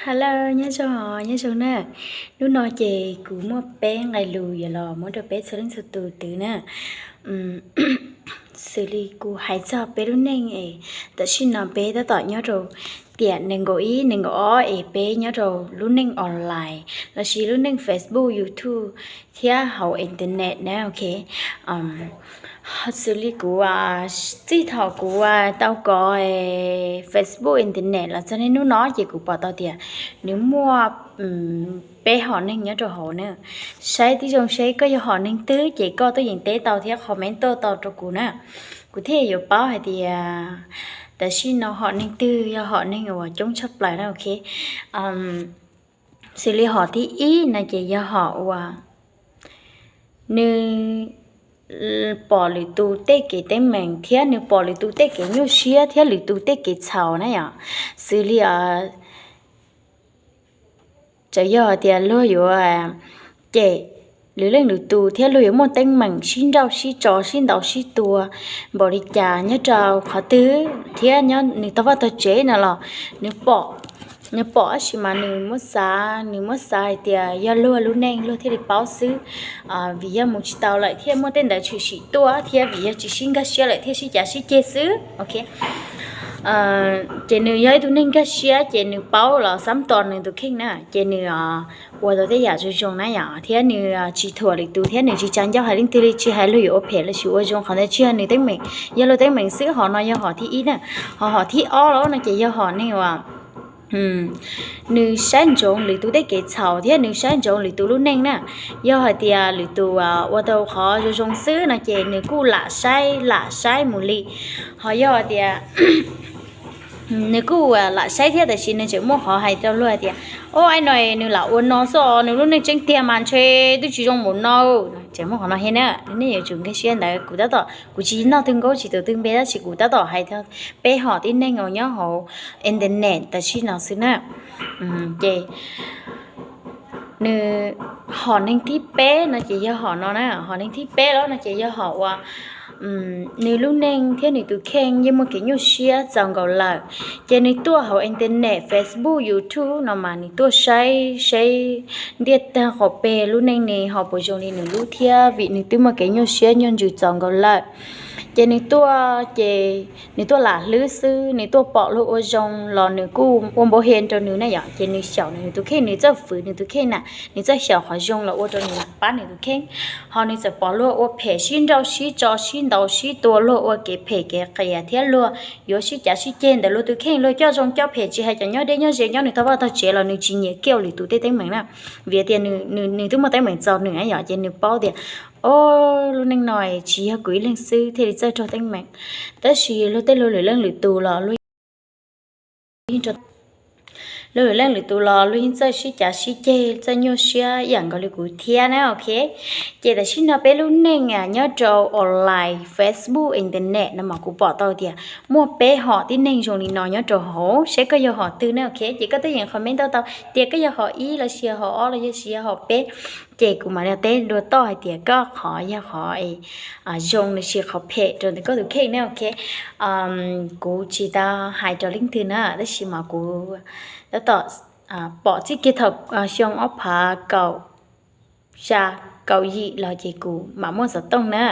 Hello, nyob zoo, nyob zoo na. Hnub no ces kuv muaj peb nqe lus yuav los muab rau peb txhua leej txhua tus twv na. Xws li kuv hais txog peb lub neej es tam sim no peb tab tom nyob rau tiam nees nkaum ib nees nkaum ob es peb nyob rau lub neej online lossis lub neej Facebook, YouTube thiab hauv internet na, ok. Xws li kuv, txij thaum kuv tau kov Facebook, internet los txog niaj hnub no ces kuv pom tau tias nws muaj peb hom neeg nyob rau hauv na. Saib tib zoo seb koj yog hom neeg twg ces koj tuaj yeem teb tau thiab comment tuaj tau rau kuv na. Kuv thiaj yuav paub hais tias tam sim no hom neeg twg yog hom neeg uas coob tshaj plaws na, ok. Xws li hom thib ib no ces yog hom uas nws pom lwm tus tej kev teeb meem thiab nws pom lwm tus tej kev nyuaj siab thiab lwm tus tej kev txhaum na yom. Xws li txawm yog tias luag yuav cem lwm leej lwm tus thiab luag yuav muaj teeb meem sib nrauj sib tso sib ntaus sib tua npaum li cas nyob rau qhov twg thiab nyob nws tau vaj tau tsev no los nws pom, nws pom tab sis mas nws muab xav, nws muab xav hais tias yog luag lub neej luag thiaj li paub xwb. Vim yog mus tsis tau lawm thiaj muaj tej ntawd tshwm sim tuaj thiab vim yog tsis sib nkag siab lawm thiaj sib cav sib ceg xwb, ok. Ces nws yog ib tug neeg nkag siab ces nws paub los xab tos nws tus kheej na, ces nws ua tau tej yam zoo zoo na yom, thiab nws tsis thuam lwm tus thiab nws tsis tsa ncauj hais leej twg li, tsis hais luag yuav ua phem lossis ua zoo, qhov ntawd tsis yog nws teeb meem, yog luag teeb meem xwb. Hom no yog hom thib ib na. Ho hom thib ob los no ces yog hom neeg uas nws saib ntsoov lwm tus tej kev txhaum thiab nws saib ntsoov lwm tus lub neej na. Yog hais tias lwm tus ua tau qhov zoo zoo xwb no ces nws kuj lam saib lam saib mus li. Ho yog hais tias nws kuj lam saib thiab tab sis nws tseem muaj qhov hais rau luag hais tias, o, ai no nws lam ua no xwb os, nws lub neej tseeb tiag mas ntshe twb tsis zoo npaum no. Tseem muaj qhov no thiab na. Nej yuav tsum nkag siab ntawd, kuv tab tom, kuv tsis noj twg nkaub tsis tuav twg npe tab sis kuv tab tom hais txog peb hom tib neeg uas nyob hauv internet tam sim no xwb na. Ces nws, hom neeg thib peb no ces yog hom no na, hom neeg thib peb los no ces yog hom uas nws lub neej thiab nws tus kheej yeej muaj kev nyuaj siab txaus nkaus lawm. Ces nws tuaj hauv internet, Facebook, YouTube no mas nws tuaj saib saib ntiaj tag qaum peg lub neej ne ho puas zoo li nws lub thiab, vim nws twb muaj kev nyuaj siab nyuaj ntsws txaus nkaus lawm. Ces nws tuaj ces nws tuaj lam hlwb xwb, nws tuaj pom luag ua zoo los nws kuj ua npaum hia rau nws na yom, ces nws xyaum nws tus kheej, nws txawj fwm nws tus kheej na, nws txawj xyaum qhov zoo los ua rau nws pab nws tus kheej. Ho nws txawm pom luag ua phem sib nrauj sib tso sib ntaus sib tua, luag ua kev phem kev qias thiab luag yuav sib cav sib ceg ntawm luag tus kheej, luag coj zoo coj phem tsis hais cov nyob deb nyob ze nyob nws tau vaj tau tsev los nws tsis nyiam kiag lwm tus tej teeb meem na. Vim tias nws twb muaj teeb meem txaus nws yom, ces nws paub tias, o, lub neej no tsis yog kuv ib leeg xwb thiaj li txawj raug teeb meem, tab sis luag tej luag lwm leej lwm tus los luag yeej, luag lwm leej lwm tus los luag yeej txawj sib cav sib ceg, txawj nyuaj siab ib yam nkaus li kuv thiab na, ok. Ces tam sim no peb lub neej nyob rau online, Facebook, internet no mas kuv pom tau tias muaj peb hom tib neeg zoo li no nyob rau hauv, seb koj yog hom twg na, ok. Ces koj twb yeem comment tau tau tias koj yog hom ib los sis hom ob los sis yog hom peb, ces kuv mam li teb dua toj hais tias koj qhov yog qhov zoo los sis qhov phem rau ntawm koj tus kheej na, ok. Kuv tsis tau hais rau leej twg na, tab sis mas kuv tab tom pom txij kiag thaum xyoo ob phav kaum xya kaum yim los ces kuv mam muaj xov tooj na,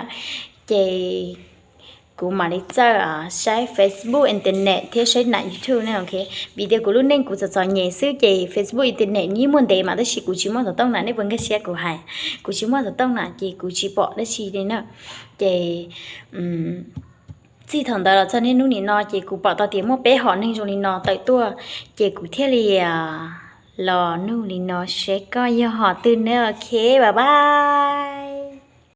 ces kuv mam li txawj saib Facebook, internet thiab saib nam YouTube na, ok. Vim tias kuv lub neej kuv txom txom nyem xwb, ces Facebook, internet yeej muaj ntev mas tab sis kuv tsis muaj xov tooj na, nej puas nkag siab kuv hais, kuv tsis muaj xov tooj na ces kuv tsis pom dab tsi li na. Ces txij thaum ntawd los txog niaj hnub nim no ces kuv pom tau tias muaj peb hom neeg zoo li no tawm tuaj, ces kuv thiaj li los nug li no seb koj yog hom twg na, ok, bye bye.